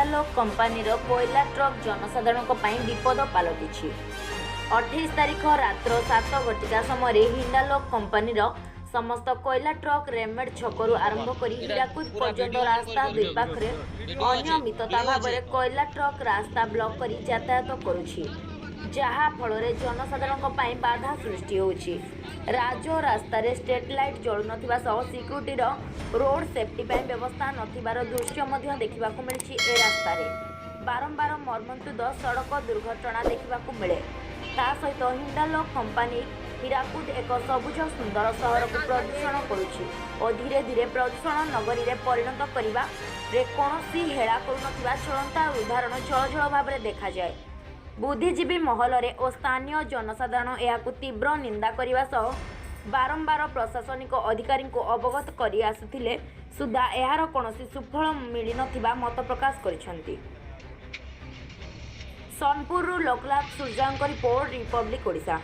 ହିଣ୍ଡାଲୋ କମ୍ପାନୀର କୋଇଲା ଟ୍ରକ୍ ଜନସାଧାରଣଙ୍କ ପାଇଁ ବିପଦ ପାଲଟିଛି। 28 ତାରିଖ ରାତ୍ର 7 ଘଟିକା ସମୟରେ ହିଣ୍ଡାଲୋ କମ୍ପାନୀର ସମସ୍ତ କୋଇଲା ଟ୍ରକ୍ ରେମେଡ୍ ଛକରୁ ଆରମ୍ଭ କରି ହୀରାକୁଦ ପର୍ଯ୍ୟନ୍ତ ରାସ୍ତା ଦୁଇ ପାଖରେ ଅନିୟମିତତା ଭାବରେ କୋଇଲା ଟ୍ରକ୍ ରାସ୍ତା ବ୍ଲକ୍ କରି ଯାତାୟାତ କରୁଛି, ଯାହା ଫଳରେ ଜନସାଧାରଣଙ୍କ ପାଇଁ ବାଧା ସୃଷ୍ଟି ହେଉଛି। ରାଜରାସ୍ତାରେ ଷ୍ଟ୍ରିଟ୍ ଲାଇଟ୍ ଜଳୁନଥିବା ସହ ସିକ୍ୟୁରିଟିର ରୋଡ୍ ସେଫ୍ଟି ପାଇଁ ବ୍ୟବସ୍ଥା ନଥିବାର ଦୃଶ୍ୟ ମଧ୍ୟ ଦେଖିବାକୁ ମିଳିଛି। ଏ ରାସ୍ତାରେ ବାରମ୍ବାର ମର୍ମନ୍ତୁଦ ସଡ଼କ ଦୁର୍ଘଟଣା ଦେଖିବାକୁ ମିଳେ। ତା ସହିତ ହିଣ୍ଡାଲୋ କମ୍ପାନୀ ହୀରାକୁଦ ଏକ ସବୁଜ ସୁନ୍ଦର ସହରକୁ ପ୍ରଦୂଷଣ କରୁଛି ଓ ଧୀରେ ଧୀରେ ପ୍ରଦୂଷଣ ନଗରୀରେ ପରିଣତ କରିବାରେ କୌଣସି ହେଳା କରୁନଥିବା ଚଳନ୍ତା ଉଦାହରଣ ଜଳଜଳ ଭାବରେ ଦେଖାଯାଏ। ବୁଦ୍ଧିଜୀବୀ ମହଲରେ ଓ ସ୍ଥାନୀୟ ଜନସାଧାରଣ ଏହାକୁ ତୀବ୍ର ନିନ୍ଦା କରିବା ସହ ବାରମ୍ବାର ପ୍ରଶାସନିକ ଅଧିକାରୀଙ୍କୁ ଅବଗତ କରି ଆସୁଥିଲେ ସୁଦ୍ଧା ଏହାର କୌଣସି ସୁଫଳ ମିଳିନଥିବା ମତ ପ୍ରକାଶ କରିଛନ୍ତି। ସୋନପୁରରୁ ଲୋକନାଥ ସୂର୍ଯ୍ୟଙ୍କ ରିପୋର୍ଟ, ରିପବ୍ଲିକ ଓଡ଼ିଶା।